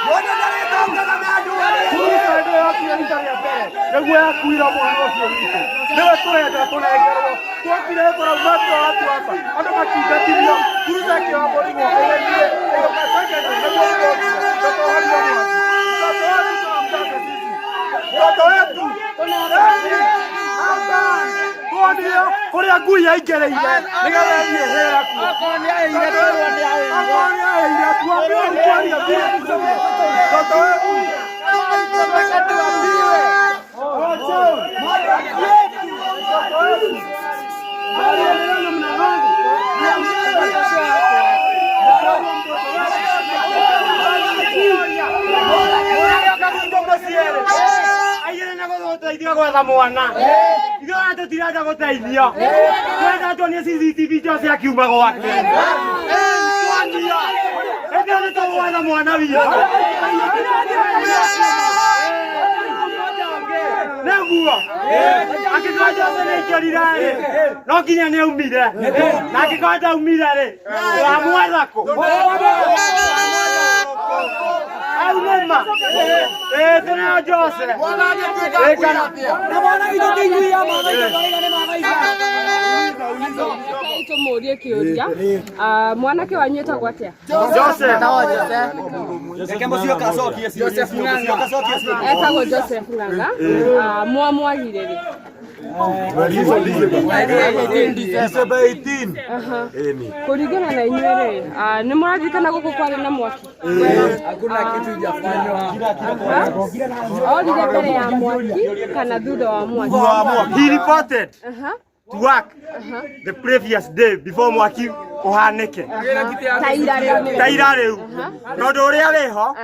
Mũndũ ndarĩtongaga na ndwari. Suicide yakire rita rĩa mbere nĩguo yakuira mwana ũcio witũ nĩwe tũrenda tũnengerwo twokire tũrauma watu hapa andũ makingatithio kuruta ĩkĩoya mũrigo ĩgĩthiĩ ĩgĩũka second nĩguo tũkire tũtohorio mwaki mtoto wetu tunamtaka sisi mtoto wetu tuonie kũrĩa ngui yaingĩrĩire nĩgetha ĩthiĩ ĩhĩre kuo. Okorwo nĩ aheire twerwo nĩ aheire. Okorwo nĩ aheire tuambiwe ukweli athiĩ mtoto wetu. Tunataka tuambiwe. Mtoto wetu. Aliendelea namna gani? Aigĩrĩra gwetha mwana ithuĩ ona tũtirenda gũteithio twenda tuonie CCTV Jose akiuma gwake tuonia ĩndĩ nĩ tũgwetha mwana witũ nĩguo angĩkorwo Jose nĩ aingĩrire rĩ no nginya nĩ aumire na angĩkorwo ndaumire rĩ tũramwetha kũ Au nĩma ĩĩ tũneo Jose Ĩĩ kana Na mwana witũ ti ngui ya mathai tondũ nĩ mathai. Rekei tũmũrie kĩũria. Ah, mwanake wanyu etagwo atĩa? Jose Etagwo Joseph Ng'ang'a. Ah, mwamwagire rĩ? December 18. Aha. Kũringana na inyuĩ rĩ, ah, nĩ mũraririkana gũkũ kwarĩ na mwaki? Hakuna kitu ijafanywa. Aha. Orire mbere ya mwaki kana thutha wa mwaki? He reported Aha. to work the previous day before mwaki uhanĩke Ta ira rĩu nĩ- ta ira rĩu tondũ ũrĩa wĩho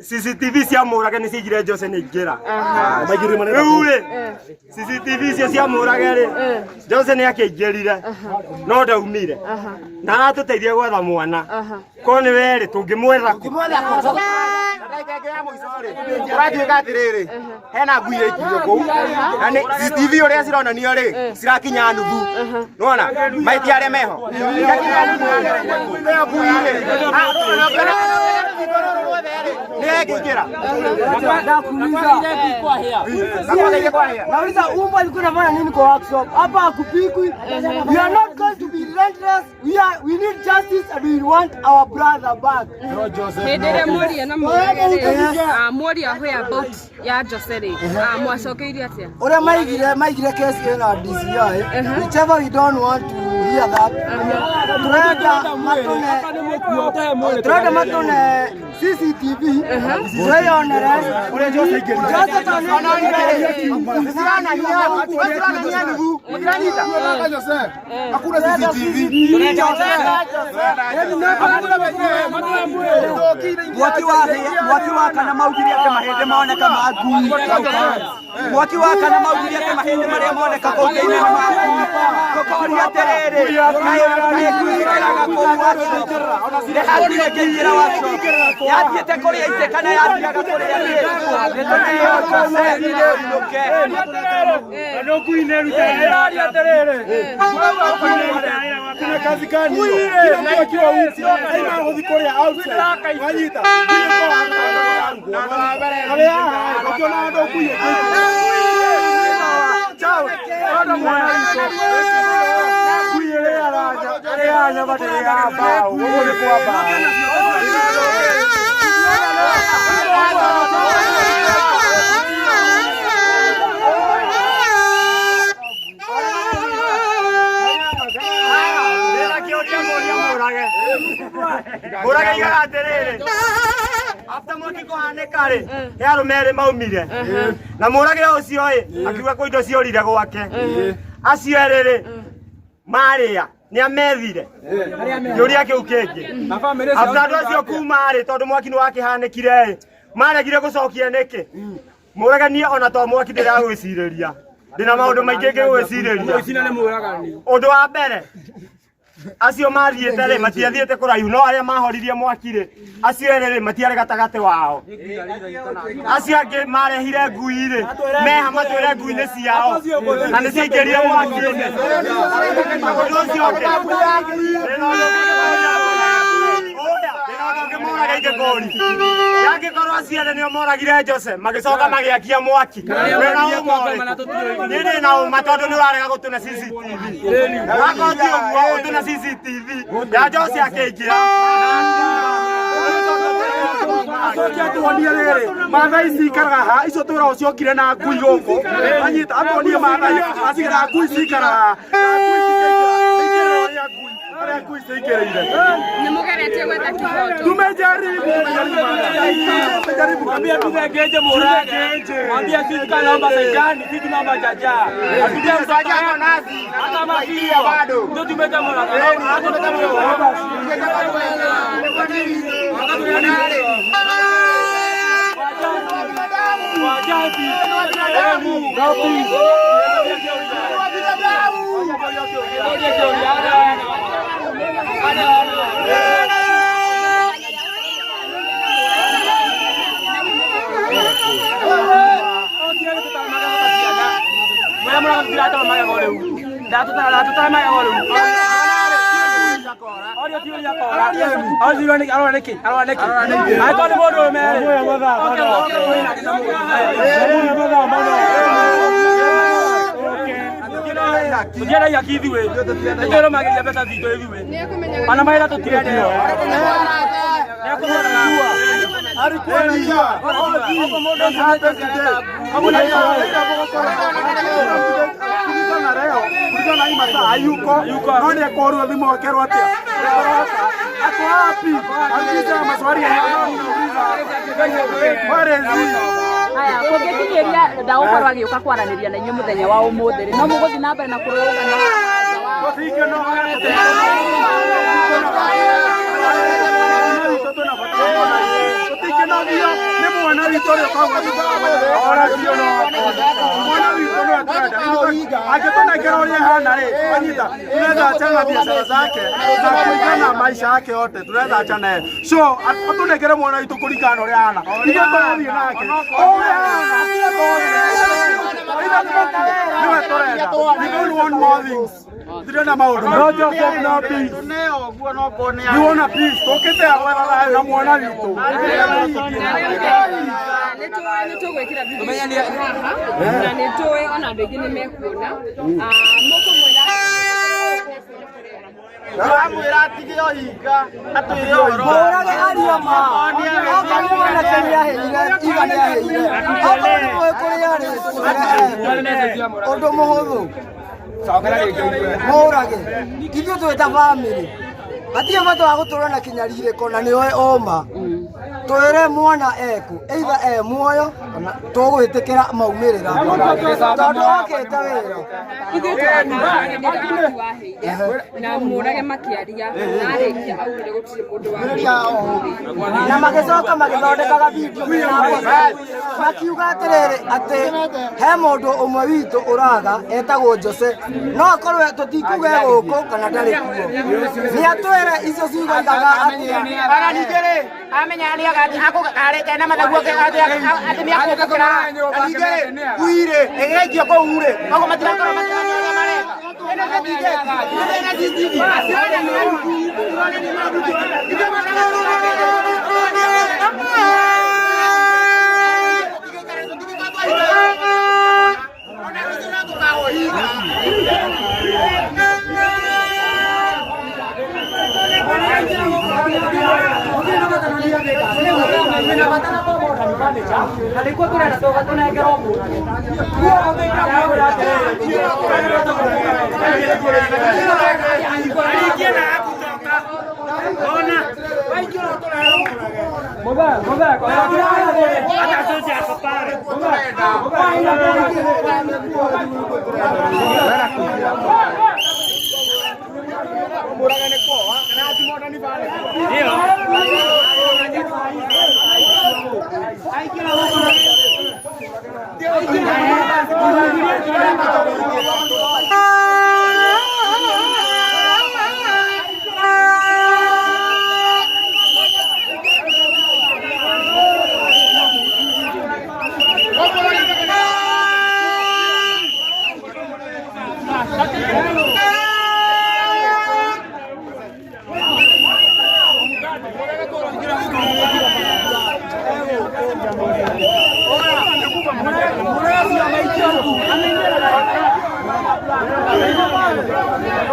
CCTV cia mũrage nĩ ciaigire Jose nĩ aingĩra rĩu rĩ CCTV icio cia mũrage rĩ Jose nĩ akĩingĩrire no ndaumire na aratũteithia gwetha mwana ko nĩ werĩ tũngĩmwetha kũ Ndagĩka ĩngĩ ya mũico rĩ, kũratuĩka atĩrĩrĩ, hena ngui ĩikirio kũu na nĩ CCTV ũrĩa cironanio rĩ cirakinya nuthu nĩwona mahĩtia arĩa meho irakinya nuthu ĩyo ngui rĩ nĩ ĩngĩingĩra. Nauliza umbwa alikuwa inafanya nini kwa workshop? Hapa hakupikwi. We are not going to be relentless. We need justice and we want our brother back. Hĩndĩ ĩrĩa mworia na mũrage rĩ, ah, mworia whereabout ya Jose rĩ, ah, mwacokeirie atĩa? Ũrĩa maigire case ĩna DCI, whichever we don't want to hear that. Turenda matũne CCTV twĩyonere ũrĩa Jose aingĩrire. Jose tondũ nĩ Cironania nuthu mũtiranyita. Hakuna CCTV. Mwaki wa kana maugire atĩ mahĩndĩ moneka ma ngui. Mwaki wa kana maugire atĩ mahĩndĩ marĩa moneka kũu thĩinĩ nĩ ma ngui. Tũkoria atĩrĩrĩ, kaĩ ngui ĩingĩraga kũu workshop? Nĩ ha ngui ĩngĩingĩra workshop? Yathiĩte kũrĩa itĩ kana yathiaga kũrĩa kĩ? Nĩ tũneo Jose inũke. No ngui nĩ ĩrutaga wĩra. Kuna kazi gani hiyo? Kila mtu akiwa huku aima gũthiĩ kũrĩa outside. Wanyita. Ngui ĩkoragwo harĩa haha, ũkĩona andũ ngui ĩkĩingĩra. Ciao. Ona mwana witũ. Ngui ĩrĩaga nyama ndĩrĩaga mbaũ. Ũguo nĩ kwa mbaũ. Ndĩna kĩũria mũria mũrage. Mũrage igaga atĩrĩrĩ. After mwaki kũhanĩka rĩ, he arũme erĩ maumire. Na mũrage ũcio ĩ, akiuga kwĩ indo ciorire gwake. Acio erĩ rĩ, marĩa nĩ amethire. Kĩũria kĩu kĩngĩ. After andũ acio kuma rĩ, tondũ mwaki nĩ wakĩhanĩkire ĩ, maregire gũcokia nĩkĩ? Mũrage niĩ ona to mwaki ndĩragwĩcirĩria. Ndĩna maũndũ maingĩ ngĩgwĩcirĩria. Ũndũ wa mbere acio mathiĩte rĩ matiathiĩte kũraihu no arĩa mahoririe mwaki rĩ acio erĩ rĩ matiarĩ gatagatĩ wao acio angĩ marehire ngui rĩ meha matwĩre ngui nĩ ciao na nĩ ciaingĩrire mwaki-inĩ ũndũ ũcio ũngĩ ndĩna ũndũ ũngĩ. Oya, ndĩna ũndũ ũngĩ. Mũrage ingĩkũri yangĩkorwo acio ene nĩo moragire Jose magĩcoka magĩakia mwaki wĩna ũma ũrĩkũ? Niĩ ndĩ na ũma tondũ nĩ ũrarega gũtũne CCTV wakorwo ti ũguo ũtũne CCTV ya Jose akĩingĩra. Acoke atuonie rĩrĩ mathai cikaraga ha icio twĩragwo ciokire na ngui gũkũ anyita atuonie mathai acikara ngui cikaraga ha na ngui cikaingĩra ĩingĩrĩro rĩa ngui arĩa ngui ciingĩrĩire. Nĩ mũgeretie gwetha kĩhoto? Tumejaribu, tumejaribu. Mwambie tuzengeje Murage. Mwambie sisi tunaomba Saijani, sisi tunaomba Jaja. Atupe mtoto hata maziwa bado. Ndio tumeja Murage. Hata Wajazi. Tũtiendagia ithuĩ nĩtwĩrũmagĩria mbeca citũ ithuĩ ona mawĩra tũtirendio. Alikuwa na njaa. What happened today? Kulingana leo, kulingana na hii masaa hayuko. No nĩ akorwo thimũ akerwo atĩa? Ako wapi? Aliuliza maswali ya anauliza. Where is he? Aya, kũngĩkinyĩria ndagũkorwo agĩũka kwaranĩria na inyuĩ mũthenya wa ũmũthĩ rĩ, no mũgũthiĩ na mbere na kũrũrũngana? Tũtingĩnogio nĩ mwana witũ ũrĩa ũkoragwo oragio no mwana witũ no atũrenda angĩtũnengera ũrĩa ahana rĩ anyita tunaweza achana na biashara zake na kũringana na maisha yake yote tunaweza achana naye so atũnengere mwana witũ kũringana na ũrĩa ahana ithuĩ tũrathiĩ nake o ũrĩa ahana niwe tũrenda. We don't want more things. Tirenda maũndũ. No Joseph, no peace. We want a peace. Tũkĩte gwetha thayũ na mwana witũ. Nĩ tũĩ nĩ tũgwĩkĩra video ici haha na nĩ tũĩ ona andũ aingĩ nĩ mekuona. Mũkũmwĩra Turamwĩra atige ũhinga atwĩre ũhoro. Mũrage aria ma. Okorwo mwanake nĩaheire, iga nĩaheire. Okorwo nĩ mũĩ kũrĩa arĩ, tũmwĩre ũndũ mũhũthũ. Mũrage. Ithuĩ twĩ ta bamĩrĩ. Hatirĩ bata wa gũtũra na kĩnyarirĩko na nĩoĩ ũma. Twĩre mwana eku, either e muoyo kana tũgwĩtĩkĩra maumĩrĩra. Tondũ okĩte wĩra. Ithuĩ tũratarĩria hĩndĩ ĩrĩa mwaki waheire na Mũrage makĩaria na arĩkia augire gũtirĩ mũndũ wa Na magĩcoka magĩthondekaga video mena makiuga atĩrĩrĩ atĩ he mũndũ ũmwe witũ ũraga etagwo Jose no akorwo tũtikuga e gũkũ kana ndarĩ kuo nĩ atwĩre icio ciugo igaga atĩa. Ona ningĩ rĩ amenya nĩ akũkarĩte na mathagu atĩ nĩ akũmbũkĩra na ningĩ rĩ ngui rĩ ĩgĩgaikio kũu rĩ koguo matirakorwo makĩmenya ũrĩa mareka. Ĩno nĩ tigeti, ĩno nĩ CCTV, ĩrona nĩ marugu, ĩrona nĩ marugu. Ithuĩ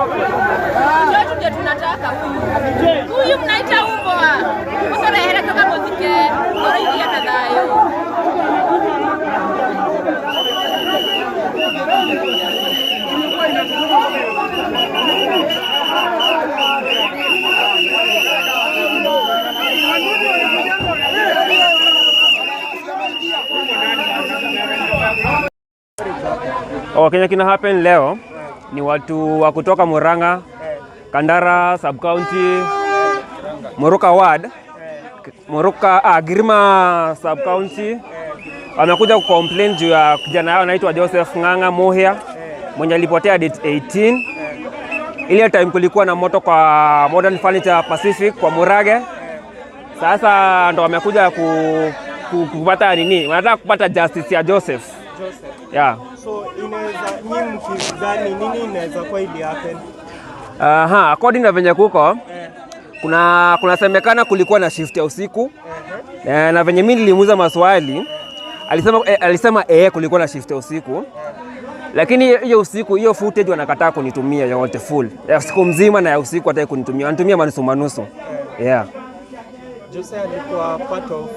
Mtoto ndio tunataka huyu. Huyu mnaita umbwa. Utorehere tukamuthike. Ngoro iria na thayo. Oh, kenye kina happen leo ni watu wa kutoka Murang'a, Kandara sub county, Moruka ward, Moruka Girima sub county wamekuja kucomplain juu ya kijana yao anaitwa Joseph Ng'ang'a Muhia mwenye alipotea date 18. Ile time kulikuwa na moto kwa Modern Furniture Pacific kwa Murage. Sasa ndo wamekuja kupata nini? Wanataka kupata justice ya Joseph. Yeah. So inaweza nyinyi mkidhani nini inaweza kuwa ili happen? Aha, according na venye kuko kunasemekana kulikuwa na shift ya usiku. Na venye mimi nilimuuliza maswali alisema kulikuwa na shift ya usiku. Lakini hiyo usiku hiyo footage wanakataa kunitumia yote full. Ya siku mzima na ya usiku hataki kunitumia. Wanatumia manusu manusu. Yeah. Jose alikuwa part of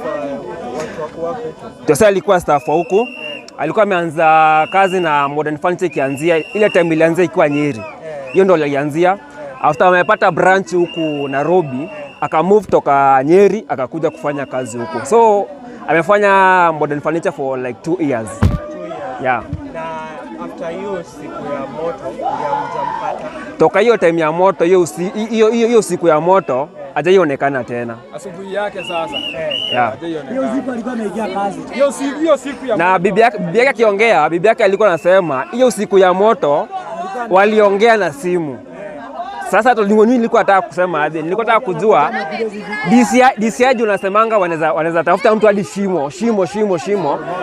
watu wa huku. Jose alikuwa staff wa huku. Alikuwa ameanza kazi na Modern Furniture ikianzia ile time ilianzia ikiwa Nyeri. Hiyo ndo alianzia. After amepata branch huku Nairobi, akamove toka Nyeri akakuja kufanya kazi huku. So amefanya Modern Furniture for like 2 years. 2 years. Yeah. Na after hiyo siku ya moto ya mjampata. Toka hiyo time ya moto hiyo siku ya moto hajaionekana tena. Asubuhi yake sasa. Yeah. Hiyo siku alikuwa ameingia kazi. Hiyo siku ya na bibi yake akiongea, bibi yake alikuwa anasema hiyo siku ya moto waliongea na simu. Sasa mimi nilikuwa nataka kusema aje, nilikuwa nataka kujua DCI unasemanga wanaweza tafuta mtu hadi shimo.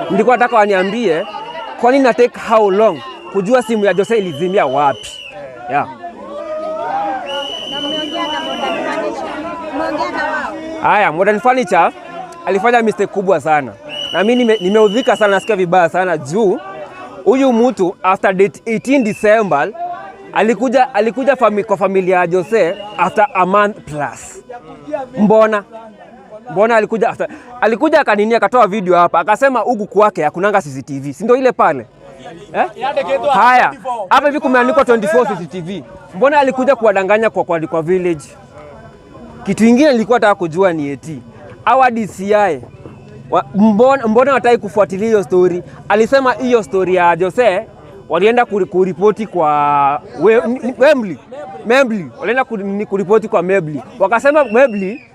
Nilikuwa nataka waniambie kwa nini na take how long kujua simu ya Jose ilizimia wapi. Yeah. Na mmeongea na Modern Furniture? Mmeongea na wao? Haya, Modern Furniture alifanya mistake kubwa sana. Na mimi nimeudhika sana, nasikia vibaya sana juu huyu mtu after date 18 December alikuja kwa familia ya Jose after a month plus. Mbona alikuja after, alikuja akaninia akatoa video hapa akasema huku kwake hakunanga CCTV. Si ndio ile pale? Eh? Haya, hapa hivi kumeandikwa 24 CCTV. Mbona alikuja kuwadanganya kwa village? Kitu kingine nilikuwa nataka kujua ni eti our DCI mbona wataki kufuatilia hiyo story? Alisema hiyo story ya Jose walienda kuripoti kwa Membli. Walienda kuripoti kwa Membli. Wakasema Membli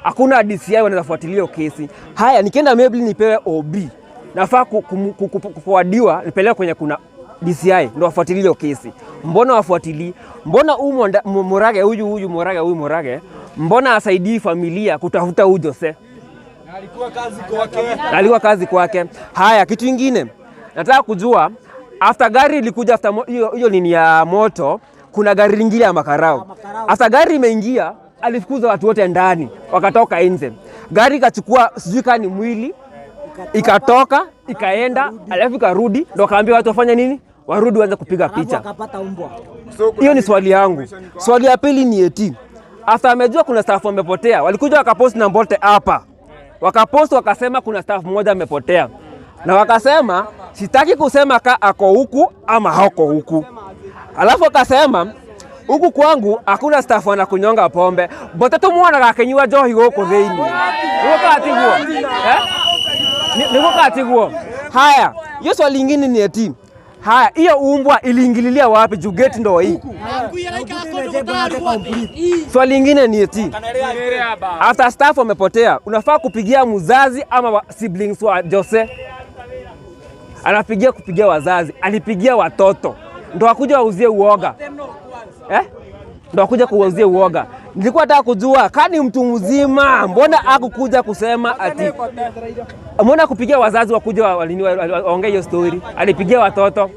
hakuna DCI wanaweza fuatilia hiyo kesi. Haya, nikienda Membli nipewe OB. Nafaa kuforwardiwa nipeleke kwenye kuna DCI ndo wafuatilie hiyo kesi. Mbona wafuatilii? Mbona huyu Murage huyu Murage mbona asaidii familia kutafuta huyu Jose? Alikuwa kazi kwake. Haya, kitu kingine nataka kujua after gari ilikuja after hiyo nini ya moto, kuna gari lingine ya makarao. After gari imeingia, alifukuza watu wote ndani, wakatoka nje. Gari ikachukua sijui kani mwili, ikatoka, ikaenda, alafu ikarudi, ndo akaambia watu wafanye nini? Warudi waanze kupiga picha. Hiyo ni swali yangu. Swali ya pili ni eti after amejua kuna staff wamepotea, walikuja wakapost na Mbote hapa. Wakapost wakasema kuna staff mmoja amepotea. Na wakasema sitaki kusema ka ako huku ama hako huku. Alafu wakasema huku kwangu hakuna staff anakunyonga pombe. Mbote tumuona akinywa njohi huko thĩinĩ. Nĩguo katiguo? Eh? Nĩguo katiguo? Haya, hiyo swali lingine ni eti haya, hiyo umbwa iliingililia wapi juu gate ndo hii? Swali lingine ni eti after staff wamepotea, unafaa kupigia mzazi ama siblings wa Jose? Anapigia kupigia wazazi, alipigia watoto ndo akuja wauzie uoga. Ndo akuja kuwauzia uoga. Nilikuwa nataka kujua kani mtu mzima mbona hakukuja kusema ati mbona kupigia wazazi wakuja waongee hiyo story? Alipigia watoto.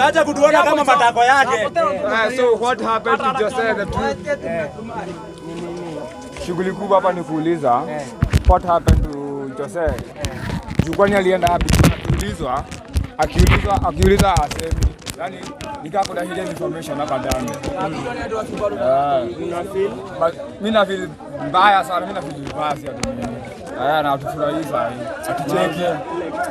Acha kutuona kama matako yake. So what happened to Jose the truth? Shughuli kubwa hapa ni kuuliza what happened to Jose. Juu kwani alienda wapi? Tunaulizwa Akiuliza asemi. Yani nikaa kuna hidden information hapa ndani. Mimi na feel mbaya sana, mimi na feel mbaya si ati nini. Na hatufurahii saa hii. Hatucheki.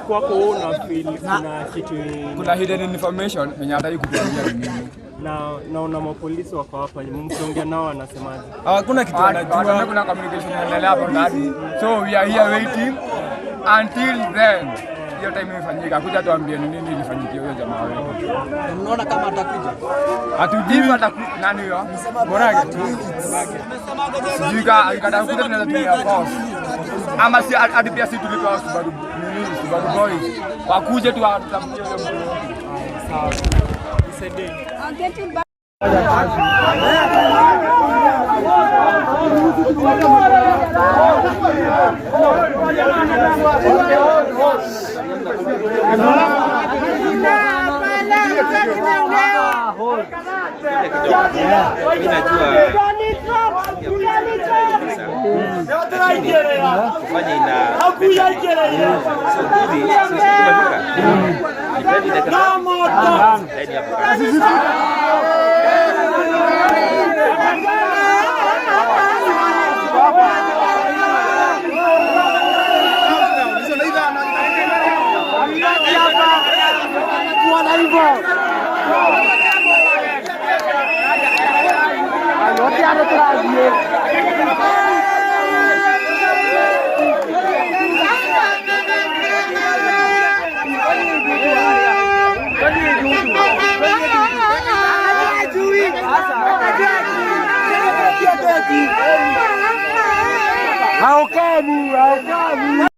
Kwako wewe una feel kuna kitu Kuna hidden information yenye hataki kutuambia ni nini. Na una mapolisi wako hapa, mkiongea nao wanasemaje? Hakuna kitu wanajua. Kuna communication inaendelea hapo ndani. So we are here waiting until then. Hiyo time imefanyika. Kuja tuambie ni nini ilifanyikia huyo jamaa wetu. Mnaona kama atakuja? Hatujui ataku nani huyo? Morage. Sijui kama akikataa kuja tunaweza tumia force. Ama si hadi pia si tulipewa Subaru nini Subaru boys. Wakuje tu watafutie huyo mtu. Sawa. Nisaidie. Getting back. Haukamu, haukamu.